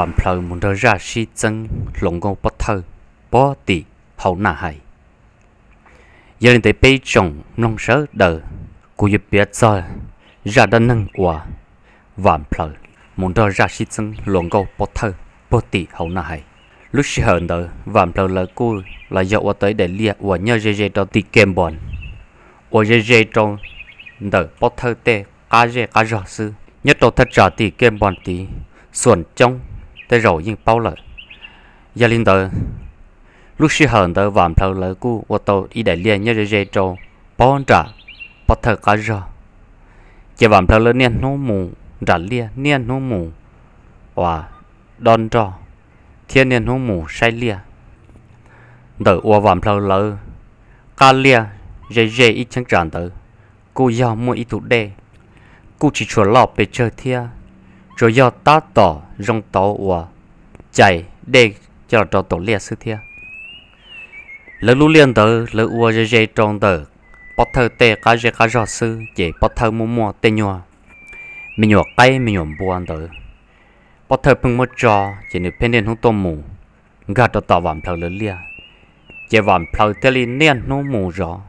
Vam Nplhaws mus nrog zaj sib txeeb hluas nkauj pov thawj puag tim hauv Naj Hais. Yog li ntawd peb tsoom mloog sawv daws, kuv yuav piav txog zaj dab neeg uas Vam Nplhaws mus nrog zaj sib txeeb hluas nkauj pov thawj puag tim hauv Naj Hais. Lub sij hawm ntawd Vam Nplhaws lawv kuj los yog ua tau ib daim liaj uas nyob ze ze rau tim Kej Npos, uas ze ze rau ntawm pov thawj tej qab zej qab zog xwb, nyob rau thaj tsam tim Kej Npos tid xuas coob tej zaum yeej paub lawm. Yog li ntawd, lub sij hawm ntawd Vam Nplhaws lawv kuj ua tau ib daim liaj nyob ze ze rau pov nram pov thawj qab zog. Ces Vam Nplhaws lawv niaj hnub mus nram liaj, niaj hnub mus ua dob nroj, thiab niaj hnub mus saib liaj. Ntawm uas Vam Nplhaws lawv qab liaj ze ze ib cheeb tsam ntawd kuj yog muaj ib tug dej, kuj tsis tshua loj pes tsawg thiab, tsuas yog tab tom zoo tau uas cais dej coj los rau tom liaj xwb thiab. Lawv lub liaj ntawd lawv ua ze ze rau ntawm pov thawj tej qab zej qab zog xwb, ces pov thawj muaj muaj tej nyuag me nyuam qaib me nyuam npua ntawd, pov thawj pheej muab tso, ces nws pheej niaj hnub tuaj mus nkag rau tom Vam Nplhaws lawv liaj. Ces Vam Nplhaws thiaj li niaj hnub mus zov,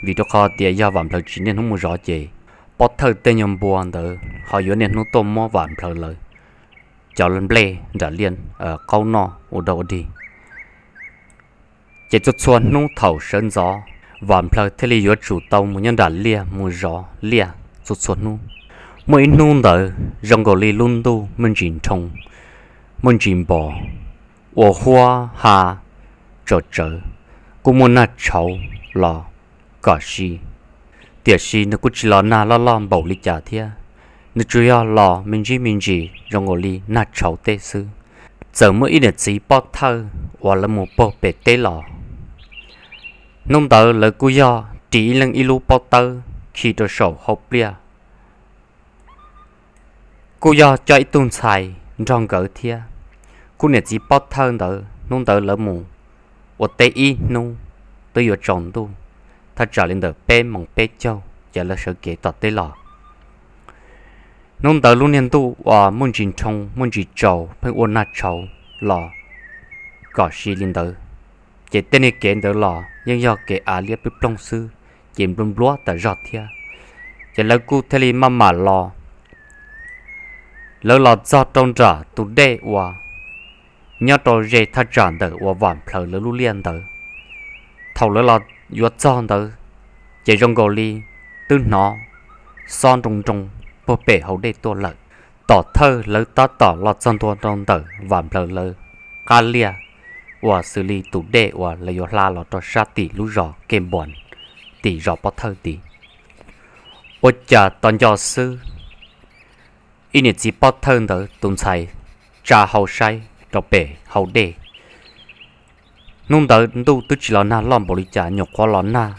vim rau qhov tias yog Vam Nplhaws tsis niaj hnub mus zov ces pov thawj tej nyuag npua ntawd ho yuav niaj hnub tuaj muab Vam Nplhaws lawv cov nplej nram liaj qaub noj ua dog ua dig. Ces txhua txhua hnub thaum sawv ntxov, Vam Nplhaws thiaj li yuav tsum tau mus nyob nram liaj mus zov liaj txhua txhua hnub. Muaj ib hnub ntawd zoo nkaus li lub ntuj muaj ntsis nrhoo, muaj ntsis npos, ua huab ha tsawm tsawv, kuj muaj nag tshauv los kom si, tiam sis nws kuj tsis los nag loj loj npaum li cas thiab, nws tsuas yog los me ntsis me ntsis zoo nkaus li nag tshauv tej xwb. Txawm muaj ib niam txiv pov thawj uas lawv mus puag pem teb los. Hnub ntawd lawv kuj yog ris ib leeg ib lub pob tawb khi rau saum hauv pliaj, kuj yog coj ib tug ntxhais nrog nkawd thiab. Khub niam txiv pov thawj ntawd hnub ntawd lawv mus ua teb ib hnub, twb yuav tsaus ntuj, thaj tsam li ntawm peb moos peb caug ces lawv sawv kev tom teb los. Hnub ntawd lub niag ntuj uas muaj ntsis nrhoo muaj ntsis tsaus pheej ua nag tshauv los kom si li ntawd, ces tej niag kev ntawd los yeej yog kev av liab pwb ploog xwb, ces nplua nplua tas zog thiab. Ces lawv kuj thiaj li maj mam los. Lawv los txog rau nram tus dej uas nyob rau ze thaj tsam ntawm uas Vam Nplhaws lawv lub liaj ntawd. Thaum lawv los yuav txog ntawd, ces zoo nkaus li twb hnov xob nroo nroo puag pem hauv dej tuaj lawm. Tom thawj lawv tab tom los txog ntua rau ntawm Vam Nplhaws lawv qab liaj uas xws li tus dej uas lawv yuav hla los rau sab tim lub zos Kej Npos, tim zos pov thawj tid. Ua cas tos nco xwb, ib niam txiv pov thawj ntawd tus ntxhais tsa hau saib rau pem hau dej. Hnub ntawd ntuj twb tsis los nag loj npaum li cas, nyuam qhuav los nag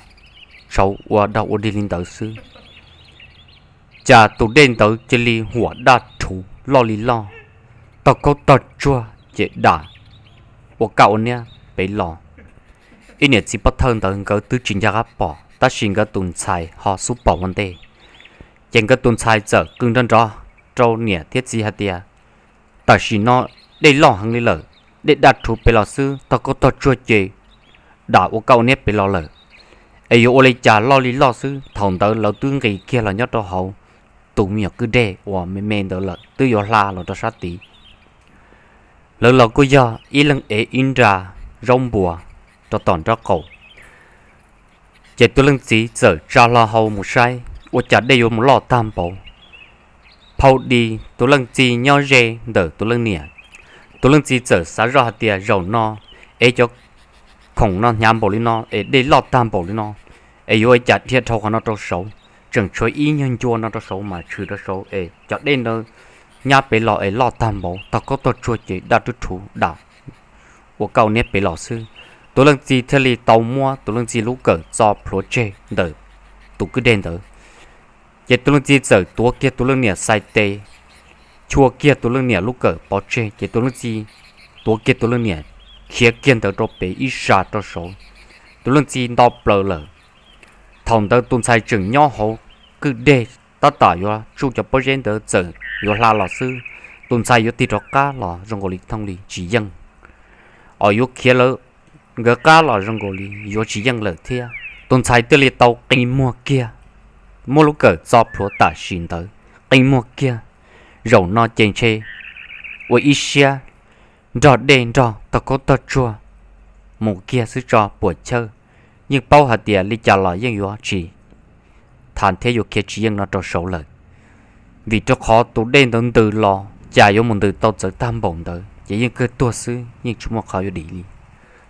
tshauv ua dog ua dig li ntawd xwb, cas tus dej ntawd cia li huam daj rhuv loj li loj, tog khaub tog tsuag ces dam ua kaj ua niab pem los. Ib niam txiv pov thawj ntawd nkawd twb tsis ncaj qab pom, tab sis nkawd tus ntxhais ho xub pom ua ntej. Ces nkawd tus ntxhais txawm qw nrov nrov rau niam thiab txiv hais tias, tam sim no dej loj heev li lawm, dej daj rhuv pem los xwb, tog khaub tog tsuag ces dam ua kaj ua niab pem los lawm, es yuav ua li cas loj li loj xwb. Thaum ntawd lawv twb nqis kiag los nyob rau hauv tus me nyuam kwj dej uas me me ntawd lawm, twb yuav hla los rau sab tid. Lawv los kuj yog ib leeg ev ib nra zaub npua rau tom nraub qaum. Ces tus leej txiv txawm tsa hlo hau mus saib ua cas dej yuav mus loj tag npaum. Phau di tus leej txiv nyob ze ntawm tus leej niam. Tus leej txiv txawm xav zoj hais tias zaum no es cov khoom no hnyav npaum li no es dej loj tag npaum li no, es yuav ua cas dhia dhau qhov no rau saud, tseem tshuav ib nyuag ncua no rau saud mas tshwm rau saud es cov dej ntawd nyab pem los es loj tag npaum, tog khaub tog tsuag ces daj rhuv dam ua kaj ua niab pem los xwb. Tus leej txiv thiaj li tau muab tus leej txiv lub kawm txo plhuav tseg ntawm tus kwj dej ntawd. Ces tus leej txiv txawm tuav kiag tus leej niam xais tes, chua kiag tus leej niam lub kawm pov tseg, ces tus leej txiv tuav kiag tus leej niam khiav kiag ntawd rau pem ib sab rau saud. Tus leej txiv nto plaws lawm. Thaum ntawd tus ntxhais tseem nyob hauv kwj dej, tab tom yuav tsuj cov pob zeb ntawd txawm yuav hla los xwb, tus ntxhais yuav tig rov qab los zoo nkaus li thooj li tsis yeej, os yuav khiav lawv nkawd qab los zoo nkaus li yuav tsis yeej lawm thiab. Tus ntxhais thiaj li tau qi muag kiag, muab lub kawm txo plhuav tam sim ntawd qi muag kiag. Zaum no ces ntshe ua ib siab nrog dej nrog tog khaub tog tsuag mus kiag xwb tso puas chawj. Yeej paub hais tias li cas los yeej yuav tsis tham thiab yuav khiav tsis yeej no rau saud lawm, vim rau qhov tus dej ntawd ntws los cas yuav mus ntws tau txawv tag npaum ntawd ces yeej kawg tuag xwb, yeej tsis muaj qhov yuav dim li.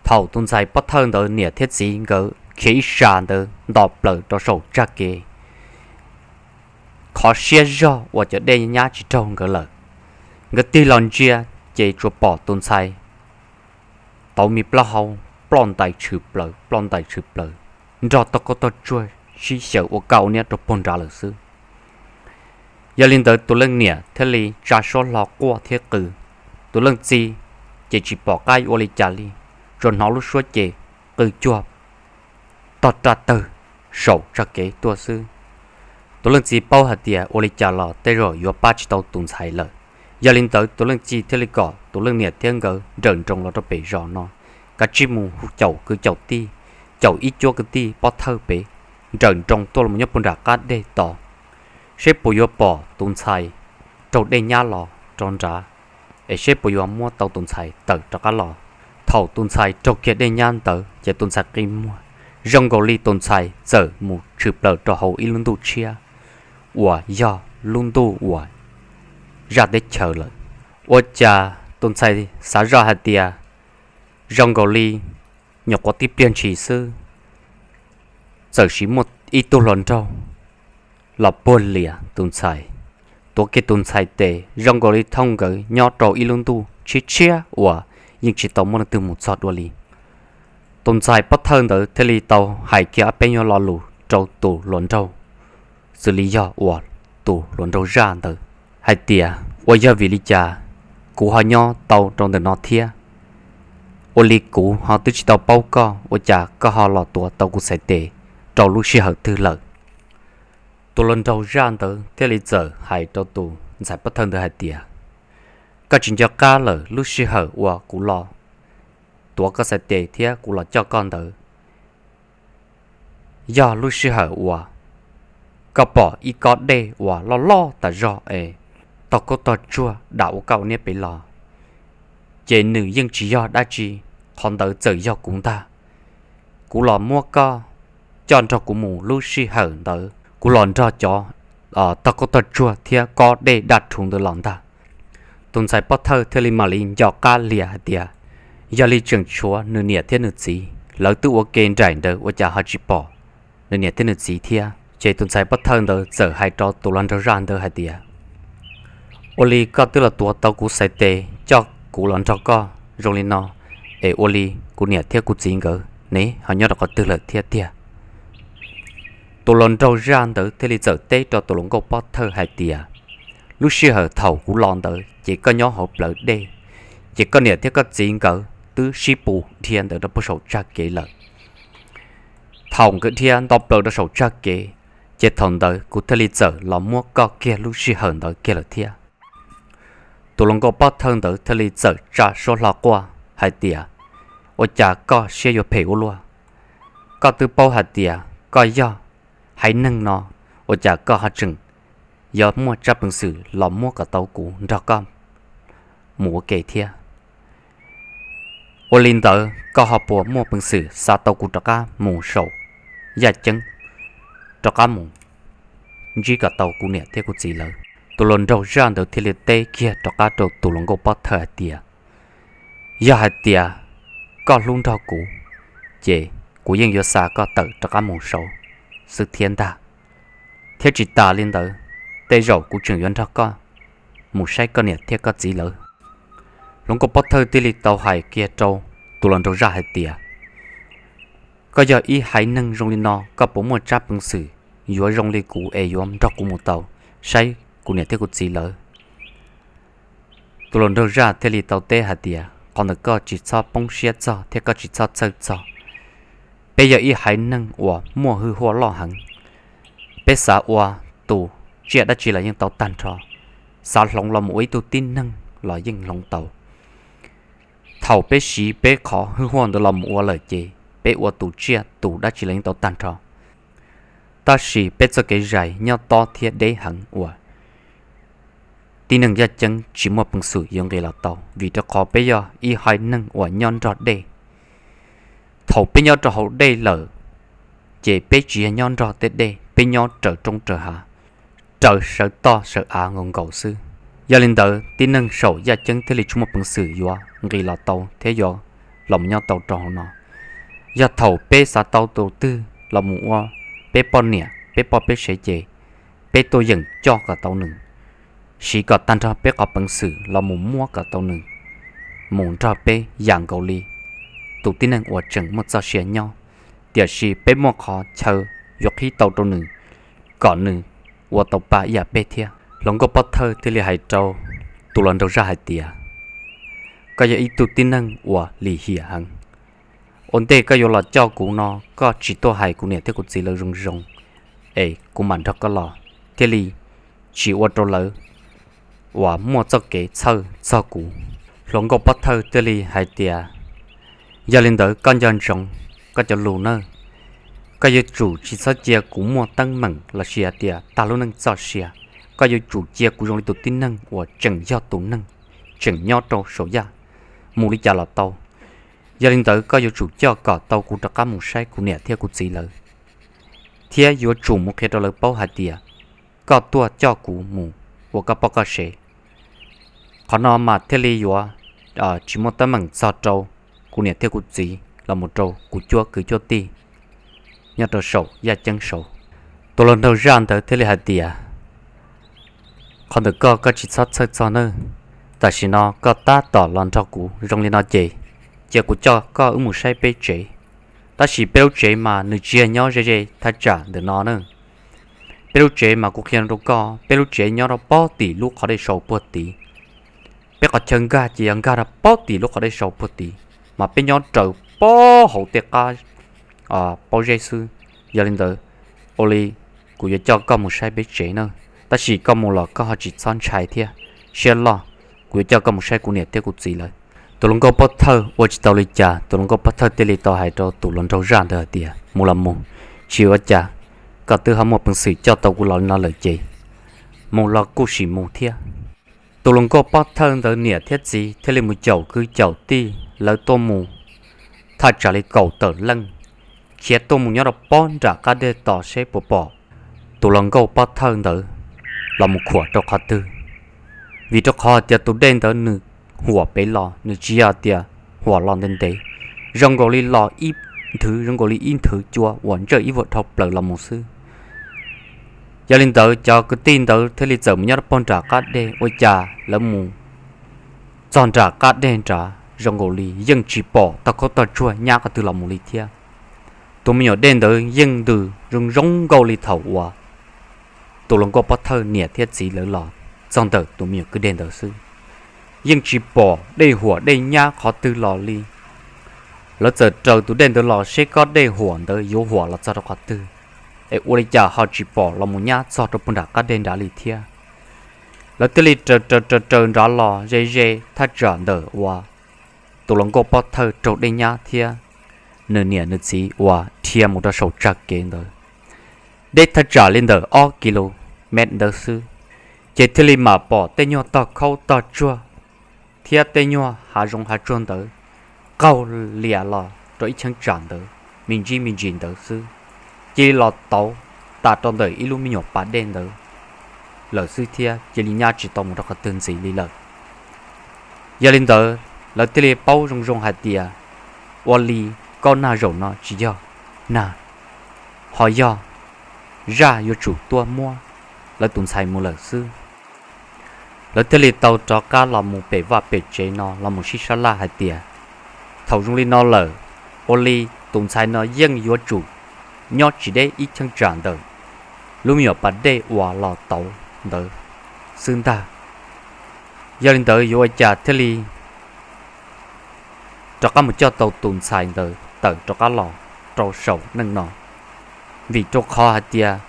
Thaum tus ntxhais pov thawj ntawd niam thiab txiv nkawd khiav ib sab ntawd nto plaws rau saum tsag kev, qhov siab zog uas cov dej nyab tsis raug nkawd lawm, nkawd tig los ntsia ces tsuas pom tus ntxhais tauv me plaub hau ploj ntais tshwm plaws ploj ntais tshwm plaws, nrog tog khaub tog tsuag sib xyaw ua kaj ua niab rau puag nrad lawm xwb. Yog li ntawd tus leej niam thiaj li tsa suab hlo quaj thiab qw. Tus leej txiv ces tsis pom qab ua li cas li, tsuas hnov lub suab ces qw cuag tog raj tawg saum tsag kev tuaj xwb. Tus leej txiv paub hais tias ua li cas los tej zaum yuav pab tsis tau tus ntxhais lawm. Yog li ntawd tus leej txiv thiaj li kom tus leej niam thiab nkawd nrawm nroos los rau pem zos no, kav tsij mus hu caum kwv caum tij, caum ib cuab kwv tij pov thawj pem, nrawm nroos tuaj los nyob puag nram qab dej tos, seb puas yuav pom tus ntxhais raug dej nyab los rau nrad, es seb puas yuav muab tau tus ntxhais tawm rov qab los. Thaum tus ntxhais raug kiag dej nyab ntawd ces tus ntxhais qi muag, zoo nkaus li tus ntxhais txawm mus tshwm plaws rau hauv ib lub ntuj tshiab uas yog lub ntuj uas zaj teb chaws lawm. Ua cas tus ntxhais xav zoj hais tias zoo nkaus li nyuam qhuav tib pliag ntshis xwb, txawm sis muaj ib tug hluas nraug los puag lias tus ntxhais, tuav kiag tus ntxhais tes zoo nkaus li thooj nkawd nyob rau ib lub ntuj tshiab tshiab uas yeej tsis tau muaj leej twg mus txog dua li. Tus ntxhais pov thawj ntawd thiaj li tau hais kiag ob peb nyuag lo lus rau tus hluas nraug, xws li yog uas tus hluas nraug zaj ntawd hais tias, ua yog vim li cas kuv ho nyob tau rau ntawm no thiab? Ua li kuv ho twb tsis tau paub koj, ua cas koj ho los tuav tau kuv txhais tes rau lub sij hawm twg lawm? Tus hluas nraug zaj ntawd thiaj li txawm hais rau tus ntxhais pov thawj ntawd hais tias, koj tsis nco qab lawm lub sij hawm uas kuv los tuav koj txhais tes thiab kuv los coj koj ntawd, yog lub sij hawm uas koj pom ib kob dej uas loj loj tas zog es tog khaub tog tsuag dam ua kaj ua niab pem los, ces nws yeej tsis yog dab tsi, qhov ntawd txawm yog kuv ntag. Kuv los muab koj coj nrog kuv mus lub sij hawm ntawd, kuv los nrog cov tog khaub tog tsuag thiab kob dej daj rhuv ntawd los ntag. Tus ntxhais pov thawj thiaj li mam li nco qab lias hais tias, yog li tseem tshuav nws niam thiab nws txiv, lawv twb ua ke nraim nraws ua cas ho tsis pom nws niam thiab nws txiv thiab? Ces tus ntxhais pov thawj ntawd txawm hais rau tus hluas nraug zaj ntawd hais tias, ua li koj twb los tuav tau kuv txhais tes coj kuv los nrog koj zoo li no, es ua li kuv niam thiab kuv txiv nkawd ne ho nyob rau qhov twg lawm thiab tiag? Tus hluas nraug zaj ntawd thiaj li txawm teb rau tus hluas nkauj pov thawj hais tias, lub sij hawm thaum kuv los ntawd ces koj nyob hauv plawv dej, ces koj niam thiab koj txiv nkawd twb sib pus dhia ntawd rau puag saum tsag kev lawm. Thaum nkawd dhia nto plaws rau saum tsag kev, ces thaum ntawd kuv thiaj li txawm los muab koj kiag lub sij hawm ntawd kiag lawm thiab. Tus hluas nkauj pov thawj ntawd thiaj li txawm tsa suab hlo quaj hais tias, ua cas koj siab yuav phem ua luaj? Koj twb paub hais tias koj yog haiv neeg no, ua cas koj ho tseem yuav muaj tsab peev xwm los muab kom tau kuv nrog koj mus ua ke thiab? Ua li ntawd koj ho puas muaj peev xwm xa tau kuv rov qab mus saum yaj ceeb, rov qab mus ntsib kom tau kuv niam thiab kuv txiv lawv? Tus hluas nraug zaj ntawd thiaj li teb kiag rov qab rau tus hluas nkauj pov thawj hais tias, yog hais tias koj hlub nrog kuv, ces kuv yeej yuav xa koj tawm rov qab mus saud xwb thiab ntag. Thiab tsis tas li ntawd, tej zaum kuv tseem yuav nrog koj mus saib koj niam thiab koj txiv lawv. Hluas nkauj pov thawj thiaj li tau hais kiag rau tus hluas nraug zaj hais tias, koj yog ib haiv neeg zoo li no, koj puas muaj tsab peev xwm yuav zoo li kuv es yuav nrog kuv mus tau saib kuv niam thiab kuv txiv lawv? Tus hluas nraug zaj thiaj li tau teb hais tias, qhov ntawd koj tsis txhob poob siab txog thiab koj tsis txhob txhawj txog. Peb yog ib haiv neeg uas muaj hwj huaj loj heev. Peb xav ua tus tsiaj dab tsi los yeej tau tag nrho, xav hloov los mus ua ib tug tib neeg los yeej hloov tau. Thaum peb siv peb qhov hwj huaj ntawd los mus ua lawm ces peb ua tus tsiaj tus dab tsi los yeej tau tag nrho. Tab sis peb txoj kev zais nyob tob thiab deb heev uas tib neeg yaj ceeb tsis muaj peev xwm yuav nqis los tau, vim rau qhov peb yog ib haiv neeg uas nyob nrog dej. Thaum peb nyob rau hauv dej lawm, ces peb tsis yog nyob nrog tej dej, peb nyob raws roob raws hav, raws sawv toj sawv av nkaus nkaus xwb. Yog li ntawd tib neeg saum yaj ceeb thiaj li tsis muaj peev xwm yuav nqis los tau thiab yuav los mus nyob tau rau hauv no. Yog thaum peb xav tau tus twg los mus ua peb poj niam peb poj peb sev ces peb tuaj yeem coj kom tau nws, siv kom tag nrho peb qhov peev xwm los mus muab kom tau nws mus nrog peb yam nkaus li tus tib neeg uas tseem muaj txoj sia nyob, tiam sis peb muaj qhov chaw yuav qhib tau rau nws kom nws ua tau pa ib yam peb thiab. Hluas nkauj Pob Thawj thiaj li hais rau tus hluas nraug zaj hais tias, koj yog ib tug tib neeg uas lim hiam heev. Ua ntej koj yuav los coj kuv no, koj tsis tuaj hais kuv niam thiab kuv txiv lawv zoo zoo, es kuv mam nrog koj los, thiaj li tsis ua rau lawv uas muaj txoj kev txhawj txog kuv. Hluas nkauj Pob Thawj thiaj li hais tias, yog li ntawd koj nco ntsoov koj cov lus nawb. Koj yuav tsum tsis txhob cia kuv muaj teeb meem los sis hais tias tag lub neej txoj sia. Koj yuav tsum cia kuv zoo li tus tib neeg uas tseem yog tus neeg tseem nyob rau saum yaj, mus li cas los tau. Yog li ntawd koj yuav tsum coj kom tau kuv rov qab mus saib kuv niam thiab kuv txiv lawv, thiab yuav tsum mus qhia rau lawv paub hais tias koj tuaj coj kuv mus ua koj poj koj sev. Qhov no mas thiaj li yuav tsis muaj teeb meem txog rau kuv niam thiab kuv txiv los mus rau kuv cuab kwv cuab tij nyob rau saum yaj ceeb saud. Tus hluas nraug zaj ntawd thiaj li hais tias, qhov ntawm koj koj tsis txhob txhawj txog nawb. Tam sim no koj tab tom los nrog kuv zoo li no ces, cia kuv coj koj wb mus saib peb tsev. Tab sis peb lub tsev mas nws tsis yog nyob ze ze thaj tsam ntawm no na. Peb lub tsev mas kuv qhia rau koj, peb lub tsev nyob rau pob tim lub qhov dej sau puag tid. Peb qhov chaw nkag ces yog nkag rau pob tim lub qhov dej sau puag tid, mas peb nyob raws pob hauv tej qab pob zeb xwb. Yog li ntawd, ua li kuv yuav coj koj mus saib peb tsev na, tab sis koj mus los koj ho tsis txhob ntshai thiab, siab loj, kuv yuav coj koj mus saib kuv niam thiab kuv txiv lawv. Tus hluas nkauj Pob Thawj ua tsis tau li cas, tus hluas nkauj Pob Thawj thiaj li tau hais rau tus hluas nraug zaj ntawd hais tias, mus los mus, tsis ua cas, koj twb ho muaj peev xwm coj tau kuv los li no lawm ces mus los kuj sim mus thiab. Tus hluas nkauj Pob Thawj ntawd niam thiab txiv thiaj li mus caum kwv caum tij lawv tuaj mus thaj tsam li kaum tawm leej, khiav tuaj mus nyob rau pob nram qab deg tos seb puas pom tus hluas nkauj Pob Thawj ntawd los mus khuam rau qhov twg. Vim rau qhov hais tias tus dej ntawd nws huam pem los, nws tsis yog tias huam los ntev ntev, zoo nkaus li los ib nthwv, zoo nkaus li ib nthwv cua uas ntsawj ib vuag dhau plaws los mus xwb. Yog li ntawd cov kwv tij ntawd thiaj li txawm mus nyob rau pob nram qab deg, ua cas lawv mus txog nram qab deg nrad zoo nkaus li yeej tsis pom tog khaub tog tsuag nyab qhov twg los mus li thiab. Tus me nyuam dej ntawd yeej ntws zoo zoo nkaus li thaum uas tus hluas nkauj Pob Thawj niam thiab txiv lawv los txog ntawm tus me nyuam kwj dej ntawd xwb, yeej tsis pom dej huam dej nyab qhov twg los li. Lawv txawm raws tus dej ntawd los seb kob dej huam ntawd yuav huam los txog rau qhov twg, es ua li cas ho tsis pom los mus nyab txog rau puag nram qab deg nrad li thiab. Lawv thiaj li raws raws raws raws nrad los ze ze thaj tsam ntawm uas tus hluas nkauj Pob Thawj raug dej nyab thiab nws niam nws txiv uas dhia mus rau saum tsag kev ntawd, deb thaj tsam li ntawm ob ki lus mev ntawd xwb, ces thiaj li mam pom tej nyuag tog khaub tog tsuag thiab tej nyuag hav zoov hav tsuag ntawd qaug lias los rau ib cheeb tsam ntawd me ntsis me ntsis ntawd xwb, cia li los tauv tas rau ntawm ib lub me nyuam pas dej ntawd lawm xwb thiab cia li nyab tsis tau mus rau qhov twg ntxiv li lawm. Yog li ntawd, lawv thiaj li paub zoo zoo hais tias ua li kob nag zaum no tsis yog nag, ho yog zaj yuav tsum tuaj muab lawv tus ntxhais mus lawm xwb. Lawv thiaj li tau rov qab los mus pem vaj pem tsev no los mus sib sab laj hais tias, thaum zoo li no lawm, ua li tus ntxhais no yeej yuav tsum nyob tsis deb ib cheeb tsam ntawm lub me nyuam pas dej uas los tauv ntawd xwb ntag. Yog li ntawd yuav ua cas thiaj li rov qab mus coj tau tus ntxhais ntawd tawm rov qab los rau saum neej no? Vim rau qhov hais tias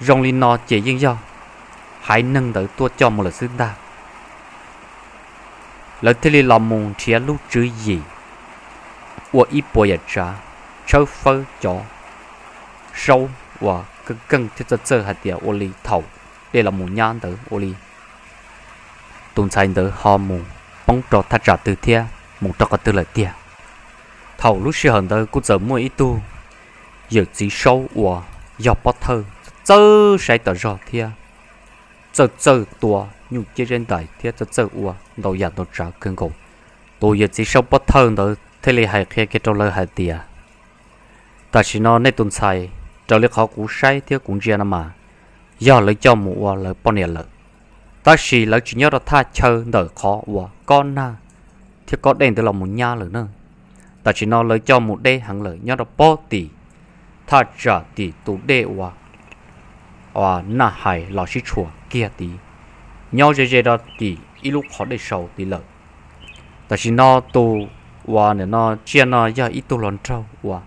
zoo li no ces yeej yog qaiv neeg ntawd tuaj coj mus lawm xwb ntag. Lawv thiaj li los mus nrhiav lub tswv yim ua ib puas yam tsav, tshawb fawb cov saub uas keej keej thiab txawj txawj hais tias ua li thaum dej los mus nyab ntawd ua li tus ntxhais ntawd ho mus poob rau thaj tsam twg thiab mus rau qhov twg lawm tiag. Thaum lub sij hawm ntawd kuj txawm muaj ib tug yawm txiv saub uas yog pov thawj txawj saib tas zog thiab txawj txawj tua nyuj ciab zeb ntais thiab txawj txawj ua ntau yam ntau tsav kawg nkaus. Tus yawm txiv saub pov thawj ntawd thiaj li hais qhia kiag rau lawv hais tias, tam sim no nej tus ntxhais, raws li qhov kuv saib thiab kuv ntsia no mas, yog lawv coj mus ua lawv poj niam lawm, tab sis lawv tsis nyob rau thaj chaw ntawm qhov uas kob nag thiab kob dej ntawd los mus nyab lawm na. Tam sim no lawv coj mus deb heev lawm, nyob rau pob tim thaj tsam tim tus dej uas naj hais los sib tshuam kiag tid, nyob ze ze rau tim ib lub qhov dej sau tid lawm. Tam sim no tus uas nim no tsiaj no yog ib tug hluas nraug uas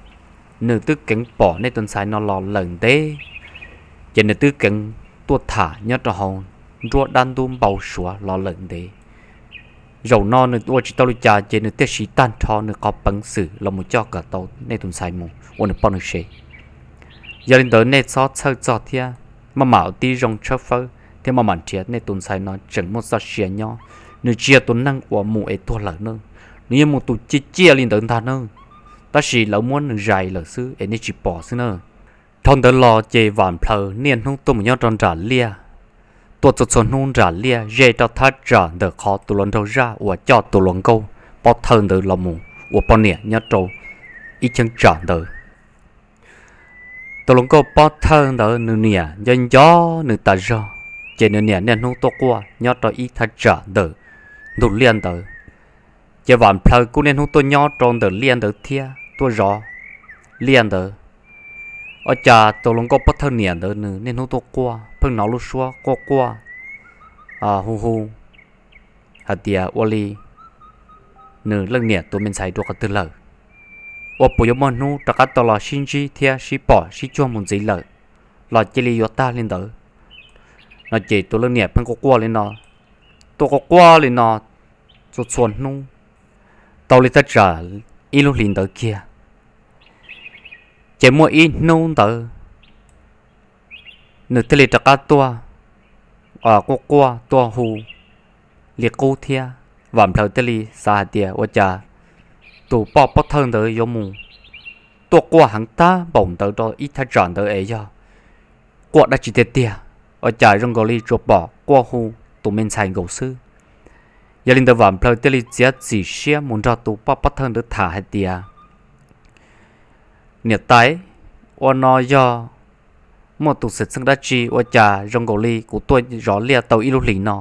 nws twb keev pom nej tus ntxhais no los lawm ntev, ces nws twb keev tuaj tham nyob rau hauv nruab dab ntub npau suav los lawm ntev. Zaum no nws ua tsis tau li cas ces nws thiaj siv tag nrho nws qhov peev xwm los mus coj kom tau nej tus ntxhais mus ua nws poj nws sev. Yog li ntawd nej txhob txhawj txog thiab maj mam ua tib zoo tshawb fawb thiab maj mam nrhiav, nej tus ntxhais no tseem muaj txoj sia nyob, nws tsis yog tus neeg uas mus es tuag lawm na, nws yeej mus tus ciaj ciaj li ntawd ntag na, tab sis lawv muab nws zais lawm xwb es nej tsis pom xwb na. Dhau ntawd los ces Vam Plhaws niaj hnub tuaj mus nyob rau nram liaj, tuaj txhua txhua hnub nram liaj ze rau thaj tsam ntawm qhov tus hluas nraug zaj uas coj tus hluas nkauj pob thawj ntawd los mus ua poj niam nyob rau ib cheeb tsam ntawd. Tus hluas nkauj pob thawj ntawd nws niam nco nco nws tas zog, ces nws niam niaj hnub tuaj quaj nyob rau ib thaj tsam ntawm ntug liaj ntawd. Ces Vam Plhaws kuj niaj hnub tuaj nyob rau ntawm liaj ntawd thiab tuaj zov liaj ntawd. Ua cas tus hluas nkauj pob thawj niam ntawd nws niaj hnub tuaj quaj, pheej hnov lub suab quaj quaj hu hu hais tias ua li nws leej niam tus me ntxhais dua qhov twg lawm, ua puas yuav muaj hnub rov qab tau los sib ntsib thiab sib pom sib cuag mus ntxiv lawm, los cia li yuav tag li ntawd no. Ces tus leej niam pheej quaj quaj li no, tuaj quaj quaj li no txhua txhua hnub, tau li thaj tsam ib lub hlis ntawd kiag. Ces muaj ib hnub ntawd nws thiaj li rov qab tuaj quaj quaj tuaj hu li qub thiab. Vam Plhaws thiaj li xav hais tias ua cas tus poj pob thawj ntawd yuav mus tuaj quaj heev tag npaum ntawd rau ib thaj tsam ntawd es yog quaj dab tsi tiag tiag, ua cas zoo nkaus li tsuas pom quaj hu tus me ntxhais nkaus xwb. Yog li ntawd Vam Plhaws thiaj li txiav txim siab mus nrog tus poj pob thawj ntawd tham hais tias, niam tais, ua no yog muaj tus xwm txheej dab tsi ua cas zoo nkaus li kuv tuaj zov liaj tau ib lub hlis no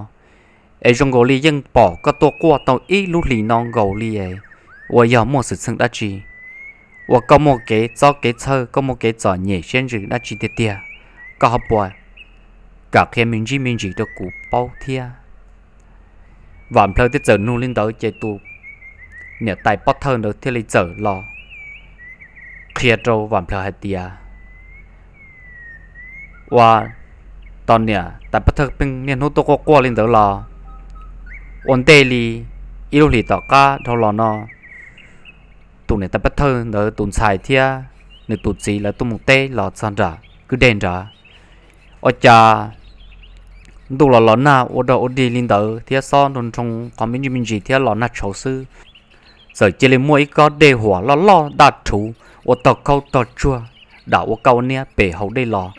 es zoo nkaus li yeej pom koj tuaj quaj tau ib lub hlis no nkaus li es ua yog muaj xwm txheej dab tsi, ua koj muaj kev txob kev txhawj, koj muaj kev txom nyem siab ntsws dab tsi tiag tiag, koj ho puas kam qhia me ntsis me ntsis rau kuv paub thiab. Vam Plhaws thiaj txawm nug li ntawd ces tus niam tais pob thawj ntawd thiaj li txawm los qhia rau Vam Plhaws hais tias, ua, tos niam tais pob thawj pheej niaj hnub tuaj quaj quaj li ntawd los ua ntej li ib lub hlis tom qab dhau los no, tus niam tais pob thawj ntawd tus ntxhais thiab nws tus txiv lawv tuaj mus teb los txog nram kwj deg nrad, ua cas ntuj los los nag ua dog ua dig li ntawd thiab xob nroo nroo qhov me ntsis me ntsis thiab los nag tshauv xwb, txawm cia li muaj ib kob dej huam loj loj daj rhuv ua tog khaub tog tsuag dam ua kaj ua niab pem hauv dej los,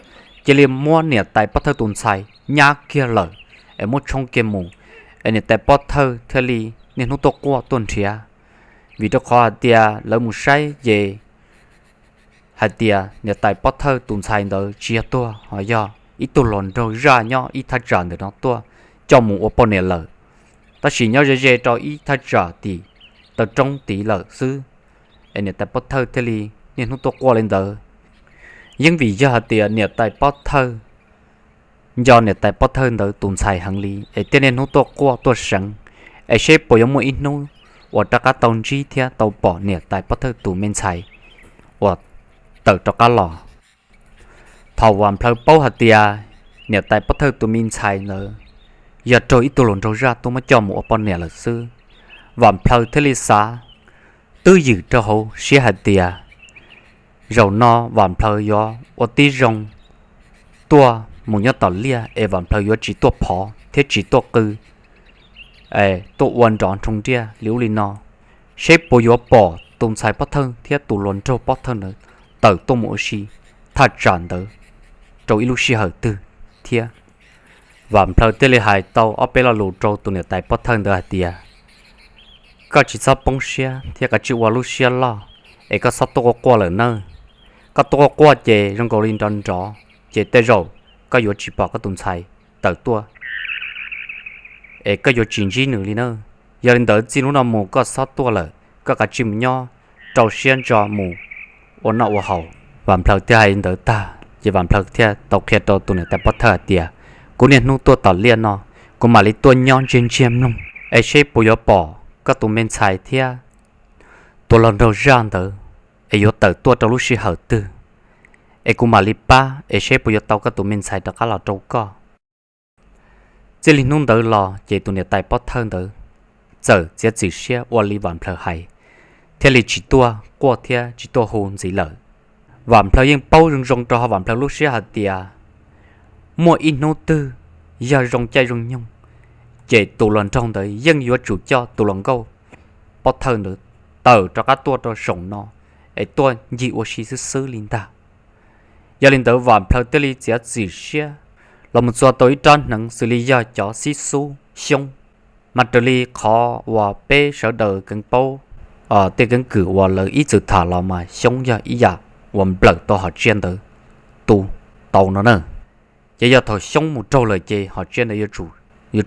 cia li muab niam tais pob thawj tus ntxhais nyab kiag lawm es muab tshoob kiag mus, es niam tais pob thawj thiaj li niaj hnub tuaj quaj tuaj nrhiav. Vim rau qhov hais tias lawv mus saib ces hais tias niam tais pob thawj tus ntxhais ntawd tsis yog tuag, ho yog ib tug hluas nraug zaj nyob ib thaj tsam ntawm no tuaj coj mus ua poj niam lawm, tab sis nyob ze ze rau ib thaj tsam tim taw roob tid lawm xwb. Es niam tais pob thawj thiaj li niaj hnub tuaj quaj li ntawd. Yeej vim yog hais tias niam tais pob thawj nco niam tais pob thawj ntawd tus ntxhais heev li es thiaj niaj hnub tuaj quaj tuaj seev, es seb puas yuav muaj ib hnub uas rov qab tau ntsib thiab tau pom niam tais pob thawj tus me ntxhais uas tawm rov qab los. Thaum Vam Plhaws paub hais tias niam tais pov thawj tus me ntxhais ntawd yog raug ib tug hluas nraug zaj tuaj muab coj mus ua poj niam lawm xwb. Vam Plhaw thiaj li xav twb ywm rau hauv siab hais tias zaum no Vam Plhaw yuav ua tib zoo tuaj mus nyob tom liaj es Vam Plhaw yuav tsis tuaj phov thiab tsis tuaj qw, tuaj ua nrov nroo nriaj li ub li no, seb puas yuav pom tus ntxhais pov thawj thiab tus hluas nraug pov thawj ntawd tawm tuaj mus ua si thaj tsam ntawd rau ib lub sij hawm twg thiab. Vam Plhaw thiaj li hais tau ob peb lo lus rau tus niam tais pov thawj ntawd hais tias, koj tsis txhob poob siab thiab koj tsis ua lub siab loj, es koj txhob tuaj quaj quaj lawm nawb. Koj tuaj quaj quaj ces zoo nkaus li nrov nrov, ces tej zaum koj yuav tsis pom koj tus ntxhais tawm tuaj, es koj yuav tsis ntsib nws li na. Yog li ntawd txij hnub no mus koj txhob tuaj lawm, koj kav tsij mus nyob rau siab ntso mus ua noj ua haus. Vam Plhaw thiaj hais li ntawd tag ces Vam Plhaw thiaj tau qhia rau tus niam tais pov thawj hais tias, kuv niaj hnub tuaj tom liaj no, kuv mam li tuaj nyob ntsiag ntsiag mloog es seb puas yuav pom koj tus me ntxhais thiab tus hluas nraug zaj ntawd es yuav tawm tuaj rau lub sij hawm twg, es kuv mam li pab es seb puas yuav tau koj tus me ntxhais rov qab los rau koj. Txij li hnub ntawd los ces tus niam tais pov thawj ntawd txawm txiav txim siab ua li Vam Plhaw hais, thiaj li tsis tuaj quaj thiab tsis tuaj hu ntxiv lawm. Vam Plhaw yeej paub zoo zoo rau hauv Vam Plhaw lub siab hais tias muaj ib hnub twg yog zoo caij zoo nyoog, ces tus hluas nraug ntawd yeej yuav tsum coj tus hluas nkauj pov thawj ntawd tawm rov qab tuaj rau saum no es tuaj ncig ua si xwb xwb li ntag. Yog li ntawd Vam Plhaw thiaj li txiav txim siab los mus txua tau ib rab hneev xws li yog cov xib xub xyoob, mas raws li qhov uas peb sawv daws keev paub tej keeb kwm uas lawv ib txwm tham los mas xyoob yog ib yam uas nplawm tau hom tsiaj ntawd tu tau no na. Ces yog thaum xyoob mus raug lawm ces hom tsiaj ntawd yuav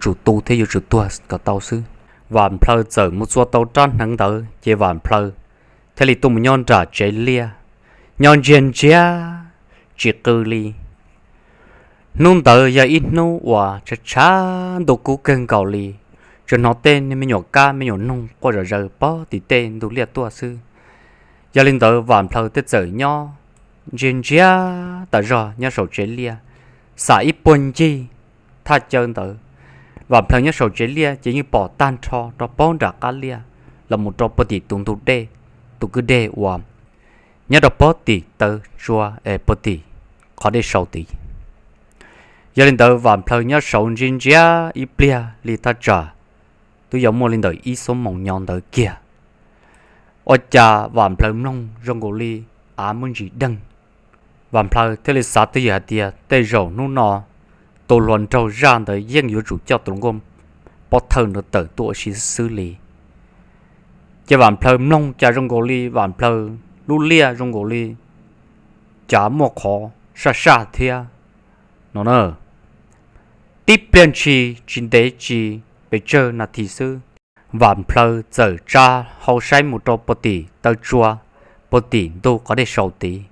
tsum tu thiab yuav tsum tuag kom tau xwb. Vam Plhaw txawm mus txua tau rab hneev ntawd ces Vam Plhaw thiaj li tuaj mus nyob nram tsev liaj, nyob ntsiag ntsiag tsis qw li. Hnub ntawd yog ib hnub uas tshav tshav ntuj kub kawg nkaus li, tsuas hnov tej me nyuam kab me nyuam noog quaj zom zaws pog tim tej ntug liaj tuaj xwb. Yog li ntawd Vam Plhaw thiaj txawm nyob ntsiag ntsiag tas zog nyob saum tsev liaj, xam ib puag ncig thaj chaw ntawd. Vam Plhaw nyob saum tsev liaj ces yeej pom tag nrho rau pog nram qab liaj los mus rau puag tim tus ntug dej, tus kwj deg uas nyob rau pog tim taw tsua es puag tim qhov dej sau tid. Yog li ntawd Vam Plhaw nyob saud ntsiag ntsiag ib pliag li thaj tsam twb yuav muaj li ntawm ib xuab moos nyo ntawd kiag. Ua cas Vam Plhaw mloog zoo nkaus li av muaj ntsis deeg. Vam Plhaw thiaj li xav twj ywm hais tias tej zaum hnub no tus hluas nraug zaj ntawd yeej yuav tsum coj tus hluas nkauj pov thawj ntawd tawm tuaj ua si xwb li. Ces Vam Plhaw mloog cas zoo nkaus li Vam Plhaw lub liaj zoo nkaus li cas muaj qhov saj saj thiab no na. Tib pliag ntshis tsis ntev tsis pes tsawg nas this xwb, Vam Plhaw txawm tsa hau saib mus rau puag tim taw tsua, puag tim ntug qhov dej sau tid.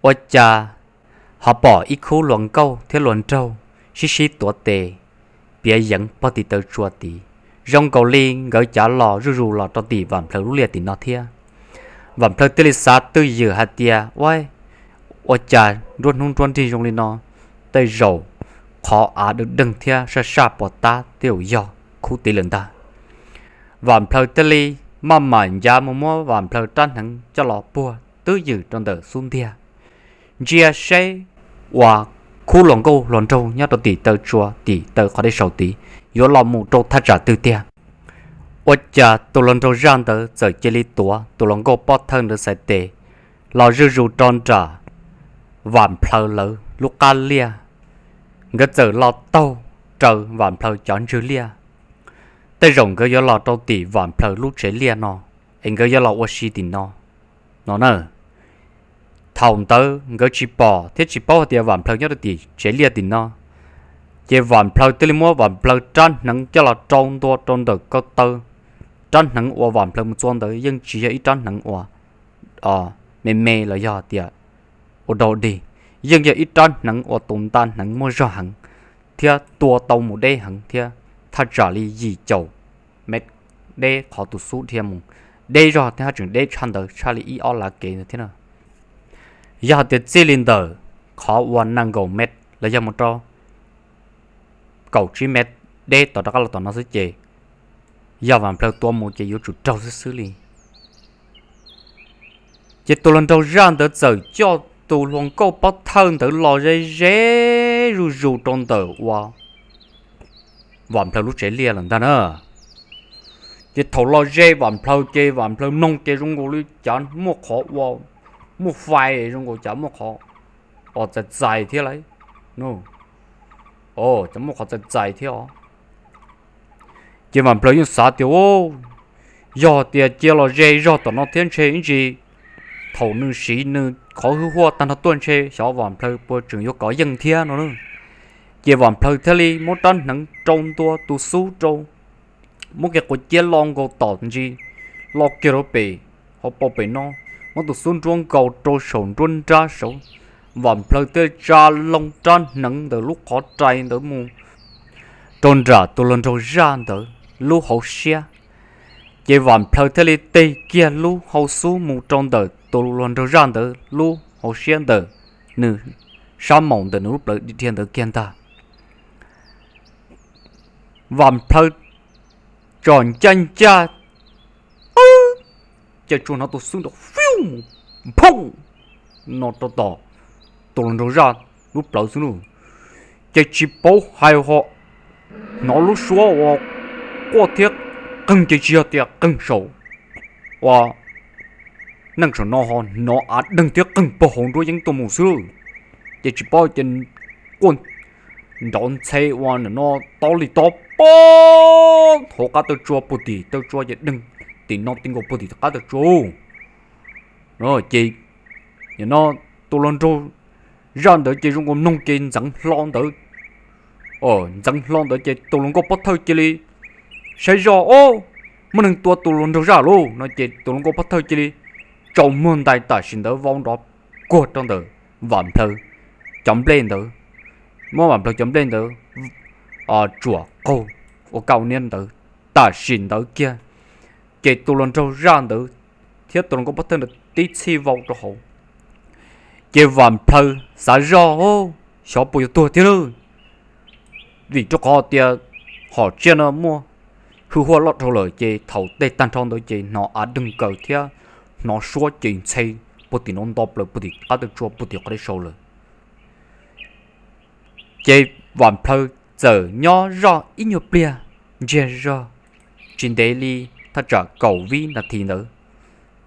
Ua cas ho pom ib khub hluas nkauj thiab hluas nraug sib sib tuav tes piav yeev puag tim taw tsua tid, zoo nkaus li nkawd cav los zuj zus los rau tim Vam Plhaw lub liaj tim no thiab. Vam Plhaw thiaj li xav twj ywm hais tias, ua, ua cas nruab hnub nruab nrig zoo li no, tej zaum qhov av deeg deeg thiab saj saj pos tab tej zaum yog khub tid lawm ntag. Vam Plhaw thiaj li maj mam ncav mus muab Vam Plhaw rab hneev coj los puag twj ywm rau ntawm xub ntiag, ntsia seb uas khub hluas nkauj hluas nraug nyob rau tim taw tsua tim taw qhov dej sau tid yuav los mus rau thaj tsam twg tiag. Ua cas tus hluas nraug zaj ntawd txawm cia li tuav tus hluas nkauj pov thawj ntawd xaiv tes los zuj zus rau nram Vam Plhaw lawv lub qab liaj. Nkawd txawm los taug raws Vam Plhaw cov ntswg liaj. Tej zaum nkawd yuav los rau tim Vam Plhaw lub tsev liaj no, es nkawd yuav los ua si tim no no na. Thaum ntawd nkawd tsis pom thiab tsis paub hais tias Vam Plhaw nyob rau tim tsev liaj tim no. Ces Vam Plhaw thiaj li muab Vam Plhaw rab hneev coj los rau ntua rau ntawm ko taw. Rab hneev uas Vam Plhaw mus txua ntawd yeej tsis yog ib rab hneev uas me me los yog tias ua dog dig, yeej yog ib rab hneev uas tus nta hneev muaj zog heev thiab tua tau mus deb heev thiab thaj tsam li yim caum mev deb qhov tus xub dhia mus. Deb zog thiab haj tseem deb tshaj ntawd tshaj li ib ob lav kev ntawd thiab na. Yog hais tias txij li ntawm qhov uas nees nkaum mev los yog mus rau kaum tsib mev deb tom rov qab los tom no xwb ces yog Vam Plhaw tua mus ces yuav tsum raug xwb xwb li. Ces tus hluas nraug zaj ntawd txawm coj tus hluas nkauj pov thawj ntawd los ze ze zuj zus rau ntawm ua Vam Plhaw lub tsev liaj lawm ntag na. Ces thaum los ze Vam Plhaw ces Vam Plhaw mloog ces zoo nkaus li cas muaj qhov ua, muaj fais zoo nkaus cas muaj qhov os txais txais thiab lauj. Cas muaj qhov txais txais thiab os. Ces Vam Plhaw yeej xav tias, yog tias cia los ze zog tom no thiab ntshe ib ntsis thaum nws siv nws qhov hwj huaj tag nrho tuaj ntshe xyov Vam Plhaw puas tseem yuav kov yeej thiab no. Ces Vam Plhaw thiaj li muab rab hneev rau ntua tus xub rau, muab kiag quav ciab lo nkaus tom ntsis, lo kiag rau pem hauv paus pem no, muab tus xub nruab nkaus rau saum nruab nrab saud. Vam Plhaw thiaj tsa loo rab hneev ntawm lub qhov rai ntawd mus rau nram tus hluas nraug zaj ntawd lub hauv siab. Ces Vam Plhaw thiaj li tig kiag lub hau xub mus rau ntawm tus hluas nraug zaj ntawd lub hauv siab ntawm nws sab maum ntawm nws lub plawv dhia ntawd kiag ntag. Vam Plhaw tsom ncaj ncaj tawb, ces tsuas hnov tus xub nrov fiu mus phooj no rau tom tus hluas nraug zaj lub plawv xwb lauj. Ces tsis paub hais ho hnov lub suab uas quaj thiab qeeg ces tsis yog tias qeeg saum ua neej saum no ho hnov av deeg thiab qeeg puag hauv nruab yeeb tuaj mus xwb lauj. Ces tsis paub ces quaj nrov ntxhe ua nim no tob li tob pob hauv qab taw tsua puag tim taw tsua ces deeg tim no ti nkaus puag tim qab taw tsua. Ces nim no tus hluas nraug zaj ntawd ces zoo nkaus mloog ces ntxeev hlo ntawd, ntxeev hlo ntawd ces tus hluas nkauj pov thawj cia li saib zoj, o, muaj neeg tua tus hluas nraug zaj lauj no ces tus hluas nkauj pov thawj cia li tsaus muag ntais tam sim ntawd vau nrov kuag rau ntawm Vam Plhaw cov nplej ntawd, muab Vam Plhaw cov nplej ntawd tsuam qaug ua kaj ua niab ntawd tam sim ntawd kiag. Ces tus hluas nraug zaj ntawd thiab tus hluas nkauj pov thawj ntawd tib txhij vau rau hauv. Ces Vam Plhaw xav zoj, xyov puas yuav tuag thiab lauj, vim rau qhov tias hom tsiaj no muaj hwj huaj loj dhau lawm ces thaum tej tag nrho ntawd ces hnov av deeg kaws thiab hnov suab ces ntxhe puag tim no nto plaws puag tim qab taw tsua puag tim qhov deb sau lawm. Ces Vam Plhaw txawm nyob zoj ib nyuag pliag ntsiag zog, tsis ntev li thaj tsam kaum vib nas this ntawd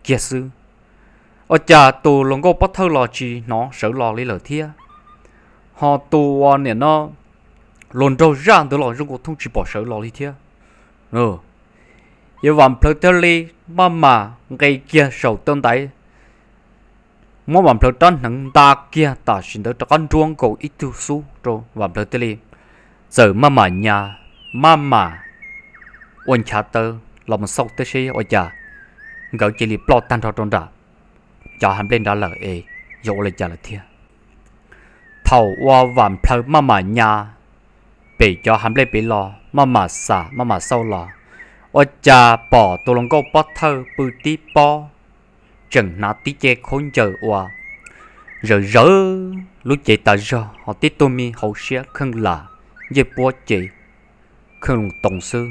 kiag xwb, ua cas tus hluas nkauj pov thawj los tsis hnov sawv los li lawm thiab, ho tus uas nim no hluas nraug zaj ntawd los zoo nkaus thooj tsis pom sawv los li thiab. Ces Vam Plhaw thiaj li maj mam nqis kiag saum taw ntaiv, muab Vam Plhaw rab hneev nta kiag tam sim ntawd rov qab nruab nkaus ib tug xub rau Vam Plhaw thiaj li txawm maj mam nyas, maj mam ua nchav taw los mus xauj tib si ua cas nkawd cia li ploj tag nrho rau nram cov hav nplej nrad lawm es yog ua li cas lawm thiab. Thaum uas Vam Plhaw maj mam nyas pem cov hav nplej pem los maj mam xam maj mam xauj los, ua cas pom tus hluas nkauj pov thawj pw tib pob, tseem hnav tib ce khaub ncaws uas zawv zawv lub cev tas zog, ho tib tug me hauv siab kheej lam ncej puab ces kheej loo toos xwb,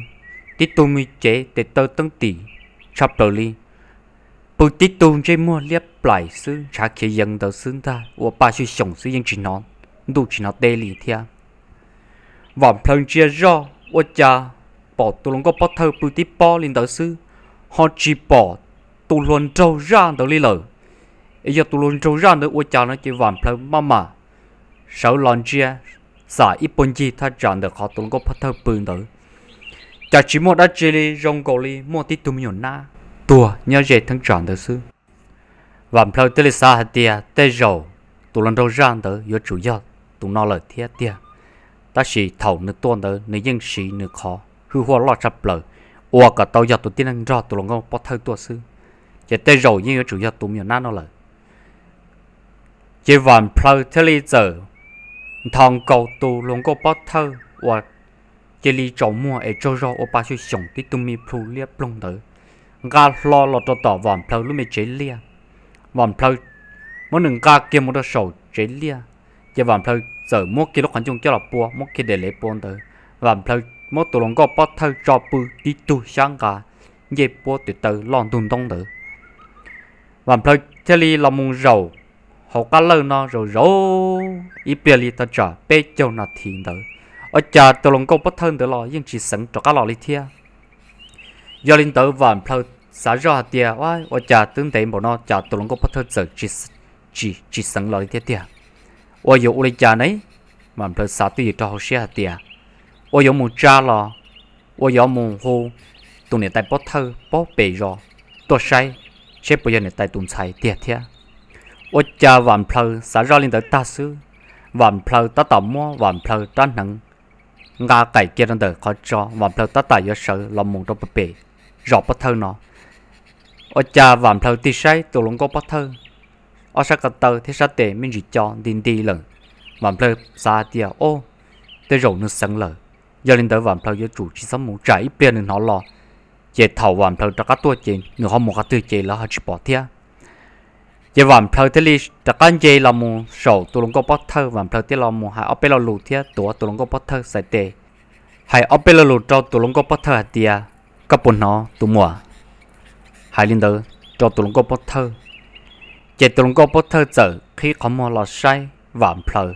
tib tug me cev tes taw teeb tim tshaj plaws li, pw tib tug ntsej muag liab plaim xwb ntshav khiav yees ntawd xwb ntag, ua paj xyuj xyoos xwb yeej tsis hnov ntuj tsis hnov teb li thiab. Vam Plhaw ntsia zoj ua cas pom tus hluas nkauj pov thawj pw tib pob li ntawd xwb, ho tsis pom tus hluas nraug zaj ntawd li lawm. Es yog tus hluas nraug zaj ntawd ua cas no ces Vam Plhaw maj mam sawv los ntsia, xam ib puag ncig thaj tsam ntawm qhov tus hluas nkauj pov thawj pw ntawd, cas tsis muaj dab tsi li, zoo nkaus li muaj tib tug me nyuam nab tuag nyob ze theeb tsam ntawd xwb. Vam Plhaw thiaj li xav hais tias tej zaum tus hluas nraug zaj ntawd yuav tsum yog tus no lawm thiab tiag, tab sis thaum nws tuaj ntawd nws yeej siv nws qhov hwj huaj loj tshaj plaws ua kom tau yog tus tib neeg nrog tus hluas nkauj pov thawj tuaj xwb, ces tej zaum yeej yuav tsum yog tus me nyuam nab no lawm. Ces Vam Plhaw thiaj li txawm nthos nkaus tus hluas nkauj pov thawj uas cia li tsaus muag es tsaug zog ua paj xyuj xyoos tib tug me plhu liab ploog ntawd, nqa hlo los rau tom Vam Plhaw lub me tsev liaj. Vam Plhaw muab nws nqa kiag mus rau saum tsev liaj, ces Vam Plhaw txawm muab kiag lub qhov ncoo coj los pua, muab kiag daim lev pua ntawd, Vam Plhaw muab tus hluas nkauj pov thawj tso pw tib tug xyab nqa ncej puab tes taw loj ntug ntoob ntawd. Vam Plhaw thiaj li los mus zaum hauv qab lawj no zaum zaum ib pliag li tau tsam peb caug nas this ntawd, ua cas tus hluas nkauj pov thawj ntawd los yeej tsis xeev rov qab los li thiab. Yog li ntawd Vam Plhaw xav zoj hais tias, ua cas twb ntev npaum no cas tus hluas nkauj pov thawj txawm tsis, tsis xeev los li thiab tiag. Ua yuav ua li cas ne? Vam Plhaw xav twj ywm rau hauv siab hais tias, ua yuav mus tsa los ua yuav mus hu tus niam tais pov thawj pem zos tuaj saib seb puas yog niam tais tus ntxhais tiag thiab. Ua cas Vam Plhaw xav zoj li ntawd tag xwb, Vam Plhaw tab tom muab Vam Plhaw rab hneev nqa qaim kiag rau ntawm qhov tso, Vam Plhaw tab tom yuav sawv los mus rau pem zos pov thawj no. Ua cas Vam Plhaw tig saib tus hluas nkauj pov thawj, ob sab ko taw thiab sab tes me ntsis co nti nti lawm. Vam Plhaw xav hais tias, o, tej zaum nws xeev lawm. Yog li ntawd Vam Plhaw yuav tsum tsis txhob mus tsam ib pliag nws hnov los, ces thaum Vam Plhaw rov qab tuaj ces nws ho mus qhov twg ces lawv ho tsis pom thiab. Ces Vam Plhaw thiaj li rov qab nce los mus saum tus hluas nkauj pov thawj, Vam Plhaw thiaj los mus hais ob peb lo lus thiab tuav tus hluas nkauj pov thawj xais tes, hais ob peb lo lus rau tus hluas nkauj pov thawj hais tias, koj puas hnov tus muam? Hais li ntawd rau tus hluas nkauj pov thawj, ces tus hluas nkauj pov thawj txawm qhib qhov muag los saib Vam Plhaw.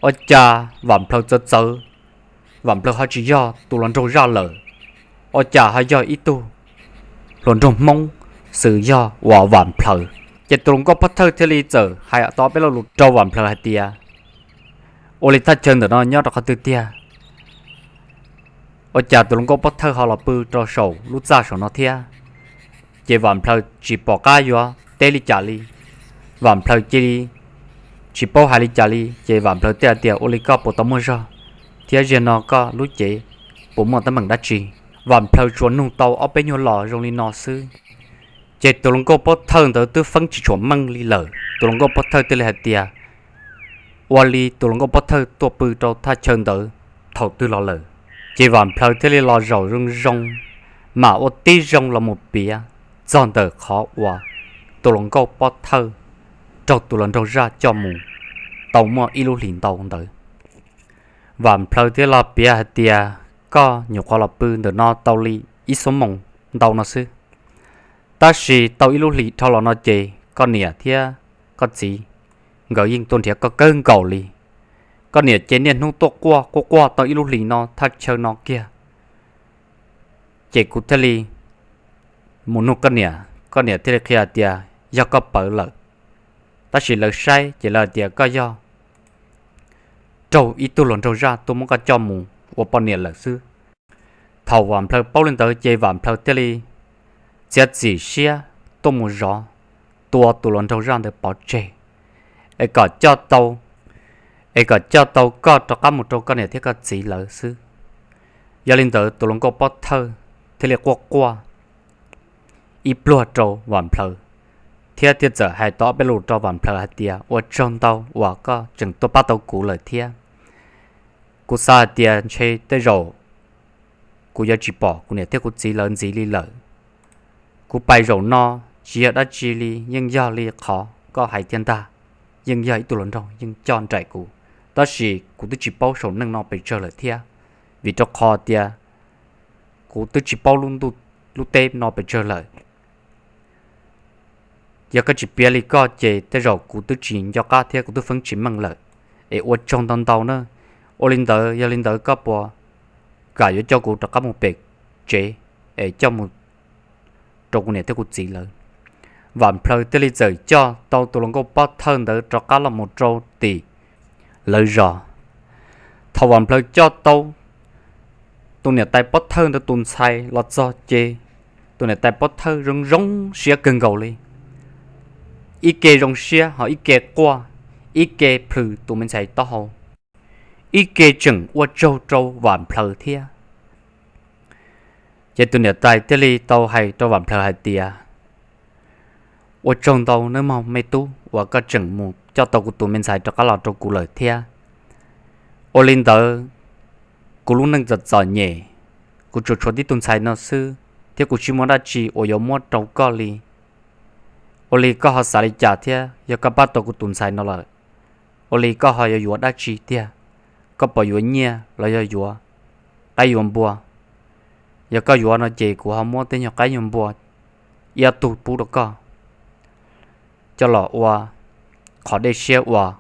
Ua cas Vam Plhaw txawv txawv, Vam Plhaw ho tsis yog tus hluas nraug zaj lawm, ua cas ho yog ib tug hluas nraug Hmoob xwb yog uas Vam Plhaw. Ces tus hluas nkauj pov thawj thiaj li txawm hais tau ob peb lo lus rau Vam Plhaw hais tias, ua li thaj chaw ntawm no nyob rau qhov twg tiag? Ua cas tus hluas nkauj pov thawj ho los pw rau saum lub txaj saum no thiab? Ces Vam Plhaw tsis pom qab yuav teb li cas li. Vam Plhaw cia li tsis paub hais li cas li, ces Vam Plhaw thiaj hais tias, ua li koj puas tau muaj zog, thiab zaum no koj lub cev puas muaj teeb meem dab tsi? Vam Plhaw tsuas nug tau ob peb nyuag los zoo li no xwb, ces tus hluas nkauj pov thawj ntawd twb feeb tsis tshua meej li lawm. Tus hluas nkauj pov thawj thiaj li hais tias, ua li tus hluas nkauj pov thawj tuaj pw rau thaj chaw ntawd thaum twg los lawm? Ces Vam Plhaw thiaj li los zaum zoo zoo, mam ua tib zoo los mus piav txog ntawm qhov uas tus hluas nkauj pov thawj raug tus hluas nraug zaj coj mus tau muaj ib lub hlis ntau ntawd. Vam Plhaw thiaj los piav hais tias, koj nyuam qhuav los pw ntawm no tau li ib xuab moos ntau no xwb, tab sis tau ib lub hlis dhau los no ces koj niam thiab koj txiv nkawd yeej tuaj nrhiav koj kawg nkaus li. Koj niam ces niaj hnub tuaj quaj quaj quaj tau ib lub hlis no thaj chaw no kiag. Ces kuv thiaj li mus nug koj niam, koj niam thiaj li qhia hais tias yog koj pawv lawm, tab sis lawv saib ces lawv hais tias koj yog raug ib tug hluas nraug zaj tuaj muab koj coj mus ua poj niam lawm xwb. Thaum Vam Plhaw paub li ntawd ces Vam Plhaw thiaj li txiav txim siab tuaj mus zov, tua tus hluas nraug zaj ntawd pov tseg, es kom coj tau, es kom coj tau koj rov qab mus rau koj niam thiab koj txiv lawv xwb. Yog li ntawd tus hluas nkauj pov thawj thiaj li quaj quaj ib pluag rau Vam Plhaw, thiab thiaj txawm hais tau ob peb lus rau Vam Plhaw hais tias, ua tsaug ntau uas koj tseem tuaj pab tau kuv lawm thiab. Kuv xav hais tias ntshe tej zaum kuv yuav tsis pom kuv niam thiab kuv txiv lawv ntxiv li lawm. Kuv pais zaum no tsis yog dab tsi li, yeej yog li qhov koj hais tiag ntag, yeej yog ib tug hluas nraug yeej coj nraim kuv, tab sis kuv twb tsis paub saum neej no pes tsawg lawm thiab, vim rau qhov tias kuv twb tsis paub lub ntuj lub teb no pes tsawg lawm. Yog koj tsis piav li koj ces tej zaum kuv twb tsis nco qab thiab kuv twb feeb tsis meej lawm, es ua tsaug ntau ntau na. Ua li ntawd, yog li ntawd koj puas kam yuav coj kuv rov qab mus pem tsev, es coj mus rau kuv niam thiab kuv txiv lawv? Vam Plhaw thiaj li txawm coj tau tus hluas nkauj pov thawj ntawd rov qab los mus rau tim lawv zos. Thaum Vam Plhaw coj tau tus niam tais pov thawj ntawd tus ntxhais los txog ces tus niam tais pov thawj zoo zoo siab kawg nkaus li, ib ke zoo siab ho ib ke quaj, ib ke plhws tus me ntxhais taub hau, ib ke tseem ua tsaug rau Vam Plhaw thiab. Ces tus niam tais thiaj li tau hais rau Vam Plhaw hais tias, ua tsaug ntau nawb mog me tub uas koj tseem mus coj tau kuv tus me ntxhais rov qab los rau kuv lawm thiab. Ua li ntawd, kuv lub neej txom txom nyem, kuv tsuas tshuav tib tug ntxhais no xwb, thiab kuv tsis muaj dab tsi uas yuav muab rau koj li. Ua li koj ho xav li cas thiab? Yog koj pab tau kuv tus ntxhais no lawm, ua li koj ho yuav yuav dab tsi tiag? Koj puas yuav nyiaj los yog yuav qaib yuav npua. Yog koj yuav no ces kuv ho muab tej nyuag qaib yuav npua ib ob tug pub rau koj, coj los ua qhov dej siab uas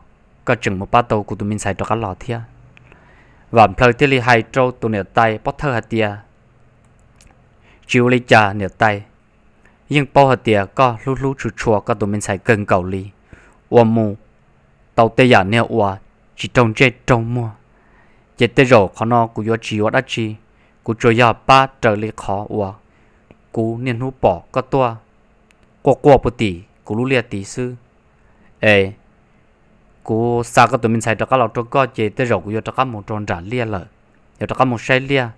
koj tseem mus pab tau kuv tus me ntxhais rov qab los thiab. Vam Plhaws thiaj li hais rau tus niam tais pov thawj hais tias, tsis ua li cas niam tais, yeej paub hais tias koj hlub hlub tshua tshua koj tus me ntxhais kawg nkaus li, ua mus tau tej yam niag uas tsis raug ntsej raug muag, ces tej zaum qhov no kuv yuav tsis yuav dab tsi, kuv tsuas yog pab raws li qhov uas kuv niaj hnub pom koj tuaj quaj quaj puag tim kuv lub liaj tid xwb. Es kuv xa koj tus me ntxhais rov qab los rau koj ces tej zaum kuv yuav rov qab mus rau nram liaj lawm, yuav rov qab mus saib liaj,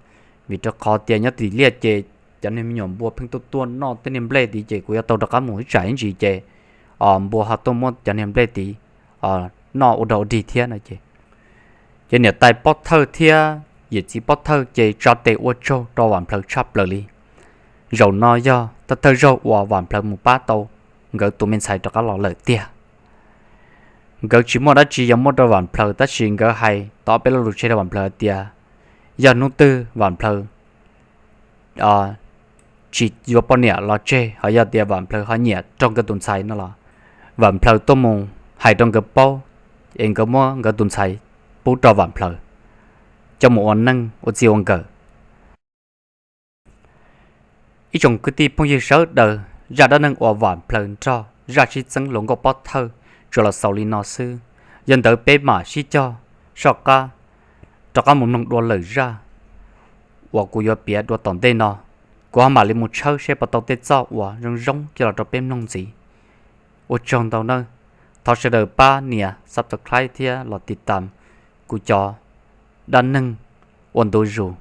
vim rau qhov tias nyob tim liaj ces cov niag me nyuam npua pheej tuaj tuaj noj tej niag nplej tid ces kuv yuav tau rov qab mus ib tsam ib ntsis ces npua ho tuaj muab cov niag nplej tid noj ua dog ua dig thiab no ces. Ces niam tais pov thawj thiab yawm txiv pov thawj ces tsa tes ua tsaug rau Vam Plhaws tshaj plaws li. Zaum no yog thawj thawj zaug uas Vam Plhaws mus pab tau nkawd tus me ntxhais rov qab los lawm tiag. Nkawd tsis muaj dab tsi yuav muab rau Vam Plhaws tab sis nkawd hais tau ob peb lo lus tseg rau Vam Plhaws hais tias yog hnub twg Vam Plhaws tsis yuav poj niam los tseg, ho yog tias Vam Plhaws ho nyiam raug nkawd tus ntxhais no los Vam Plhaws tuaj mus hais rau nkawd paub, es nkawd muab nkawd tus ntxhais pub rau Vam Plhaws coj mus ua neej ua txij ua nkawm. Ib tsoom kwv tij phooj ywg sawv daws, zaj dab neeg uas Vam Plhaws nrog zaj sib txeeb hluas nkauj pov thawj tsuas los xaus li no xwb. Yog ntawd peb mam sib cog soj qab rov qab mus mloog dua lawm zaj uas kuv yuav piav dua tom ntej no. Kuv ho mam li mus tshawb seb puas tau tej txoj uas zoo zoo coj los rau peb mloog ntxiv. Ua tsaug ntau nawb. Thov sawv daws pab nias subscribe thiab los tiv tam kuv cov dab neeg ua ntu zus.